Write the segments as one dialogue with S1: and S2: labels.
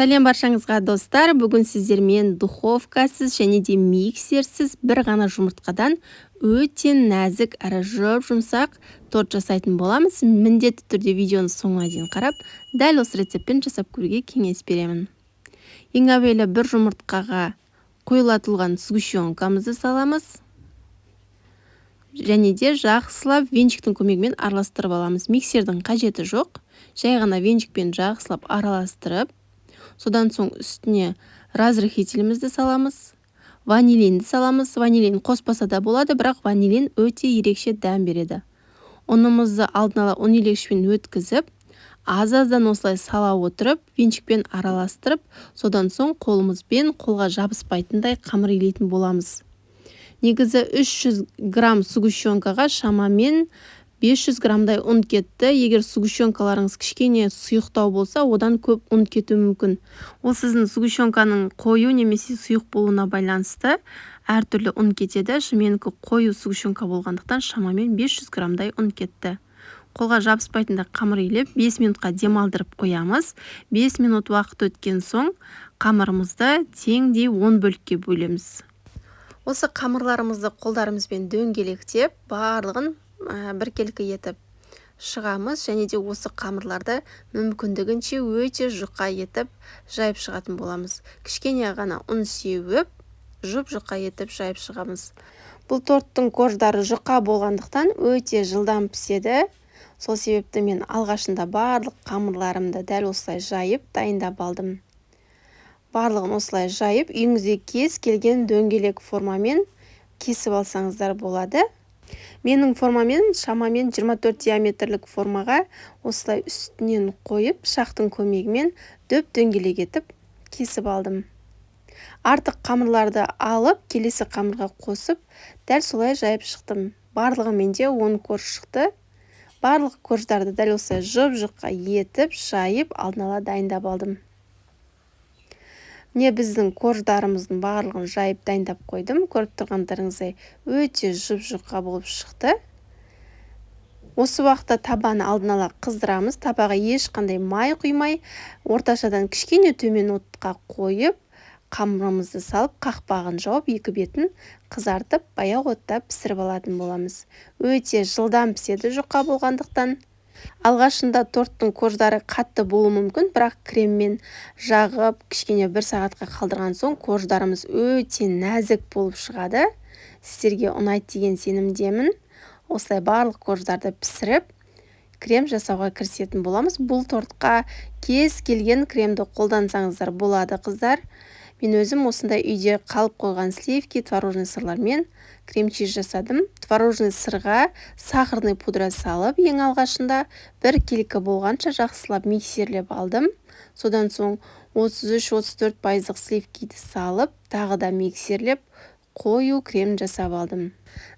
S1: Сәлем баршаңызға, достар! Бүгін сіздермен духовкасыз және де миксерсіз бір ғана жұмыртқадан өте нәзік әрі жұп-жұмсақ торт жасайтын боламыз. Міндетті түрде видеоны соңына дейін қарап, дәл осы рецептпен жасап көруге кеңес беремін. Ең әуелі бір жұмыртқаға қоюлатылған сгущенкамызды саламыз. Және де жақсылап венчиктің көмегімен араластырып аламыз. Миксердің қажеті жоқ. Жай ғана венчикпен жақсылап араластырып, содан соң үстіне разрыхлителімізді саламыз, ванилинді саламыз. Ванилин қоспаса да болады, бірақ ванилин өте ерекше дәм береді. Ұнымызды алдын ала ұн илегішпен өткізіп, аз-аздан осылай сала отырып, венчикпен араластырып, содан соң қолымызбен қолға жабыспайтындай қамыр илейтін боламыз. Негізі 300 грамм сгущенкаға шамамен 500 граммдай ұн кетті. Егер сгущенкаларыңыз кішкене сұйықтау болса, одан көп ұн кетуі мүмкін. Ол сіздің сгущенканың қою немесе сұйық болуына байланысты әртүрлі ұн кетеді. Менікі қою сгущенка болғандықтан, шамамен 500 граммдай ұн кетті. Қолға жабыспайтындай қамыр илеп, 5 минутқа демалдырып қоямыз. 5 минут уақыт өткен соң қамырымызды теңдей 10 бөлікке бөлеміз. Осы қамырларымызды қолдарымызбен дөңгелектеп, барлығын біркелкі етіп шығамыз және де осы қамырларды мүмкіндігінше өте жұқа етіп жайып шығатын боламыз. Кішкене ғана ұн сеуіп, жұп-жұқа етіп жайып шығамыз. Бұл торттың корждары жұқа болғандықтан, өте жылдам піседі. Сол себепті мен алғашында барлық қамырларымды дәл осылай жайып дайындап алдым. Барлығын осылай жайып, үйіңізде кез келген дөңгелек формамен кесіп алсаңыздар болады. Менің формамен шамамен 24 диаметрлік формаға осылай үстінен қойып, пышақтың көмегімен дөп дөңгелек етіп кесіп алдым. Артық қамырларды алып, келесі қамырға қосып, дәл солай жайып шықтым. Барлығы менде 10 корж шықты. Барлық корждарды дәл осылай жұп-жұқа етіп жайып, алдын ала дайындап алдым. Міне, біздің корждарымыздың барлығын жайып, дайындап қойдым. Көріп тұрғандарыңыздай, өте жұп-жұқа болып шықты. Осы уақытта табаны алдын ала қыздырамыз. Табаға ешқандай май құймай, орташадан кішкене төмен отқа қойып, қамырымызды салып, қақпағын жауып, екі бетін қызартып, баяу отта пісіріп алатын боламыз. Өте жылдам піседі жұқа болғандықтан. Алғашында торттың корждары қатты болуы мүмкін, бірақ креммен жағып, кішкене бір сағатқа қалдырған соң, корждарымыз өте нәзік болып шығады. Сіздерге ұнайды деген сенімдемін. Осылай барлық корждарды пісіріп, крем жасауға кірісетін боламыз. Бұл тортқа кез келген кремді қолдансаңыздар болады, қыздар. Мен өзім осындай үйде қалып қойған сливки, творожный сырлармен крем чиз жасадым. Творожный сырға сахарный пудра салып, ең алғашында бір келкі болғанша жақсылап миксерлеп алдым. Содан соң 33-34 пайыздық сливкиді салып, тағы да миксерлеп, қою крем жасап алдым.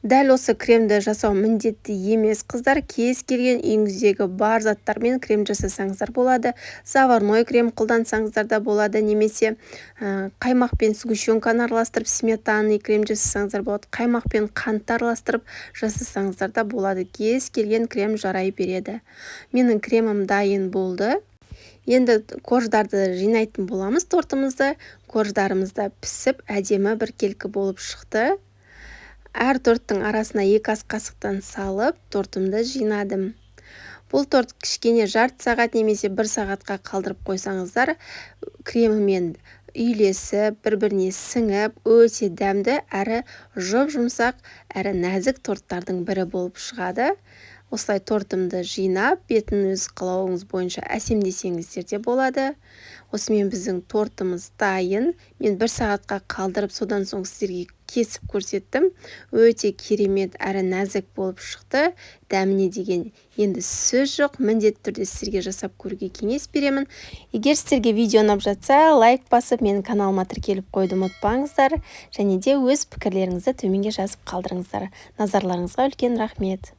S1: Дәл осы кремді жасау міндетті емес, қыздар. Кез келген үйіңіздегі бар заттармен крем жасасаңыздар болады. Заварной крем қолдансаңыздар да болады немесе қаймақ пен сгущенканы араластырып, сметанный крем жасасаңыздар болады, қаймақ пен қантты араластырып жасасаңыздар да болады. Кез келген крем жарай береді. Менің кремім дайын болды. Енді корждарды жинайтын боламыз тортымызды. Корждарымыз да пісіп, әдемі біркелкі болып шықты. Әр торттың арасына 2 ас қасықтан салып, тортымды жинадым. Бұл торт кішкене жарты сағат немесе бір сағатқа қалдырып қойсаңыздар, кремімен үйлесіп, бір біріне сіңіп, өте дәмді әрі жұп жұмсақ әрі нәзік торттардың бірі болып шығады. Осылай тортымды жинап, бетін өз қалауыңыз бойынша әсемдесеңіздер де болады. Осымен біздің тортымыз дайын. Мен бір сағатқа қалдырып, содан соң сіздерге кесіп көрсеттім. Өте керемет әрі нәзік болып шықты. Дәміне деген енді сөз жоқ. Міндетті түрде сіздерге жасап көруге кеңес беремін. Егер сіздерге видео ұнап жатса, лайк басып, менің каналыма тіркеліп қоюды ұмытпаңыздар және де өз пікірлеріңізді төменге жазып қалдырыңыздар. Назарларыңызға үлкен рахмет.